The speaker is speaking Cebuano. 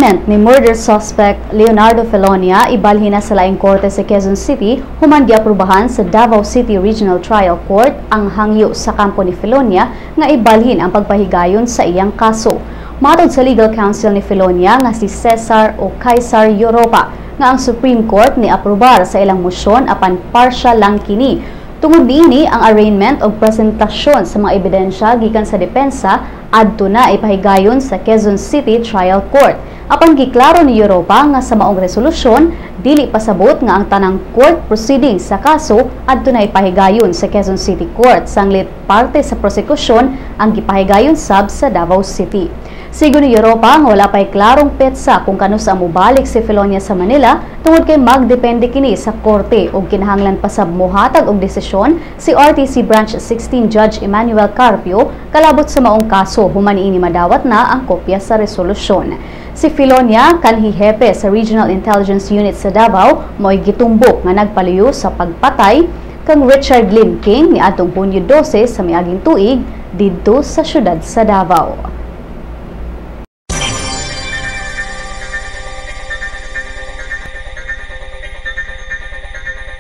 Arraignment ni murder suspect Leonardo Felonia ibalhin na sa laing korte sa Quezon City human giaprobahan sa Davao City Regional Trial Court ang hangyo sa kampo ni Felonia nga ibalhin ang pagpahigayon sa iyang kaso. Matod sa legal counsel ni Felonia nga si Cesar o Caesar Europa nga ang Supreme Court ni aprobar sa ilang mosyon, apan partial lang kini. Tungod niini, ang arraignment o presentasyon sa mga ebidensya gikan sa depensa adto na ipahigayon sa Quezon City Trial Court. Apan giklaro ni Europa nga sa maong resolusyon, dili pasabot nga ang tanang court proceedings sa kaso adto na ipahigayon sa Quezon City Court, sanglit parte sa prosekusyon ang gipahigayon sab sa Davao City. Sigon ni Europa nga wala pa'y klarong petsa kung kanusa mobalik si Felonia sa Manila tungod kay magdepende kini sa korte ug kinahanglan pa sab mohatag og desisyon si RTC Branch 16 Judge Emmanuel Carpio kalabot sa maong kaso human ini madawat na ang kopya sa resolusyon. Si Felonia, kanhi hepe sa Regional Intelligence Unit sa Davao, mo'y gitumbok nga nagpaluyo sa pagpatay kang Richard Lim King niadtong Hunyo 12 sa miaging tuig didto sa syudad sa Davao.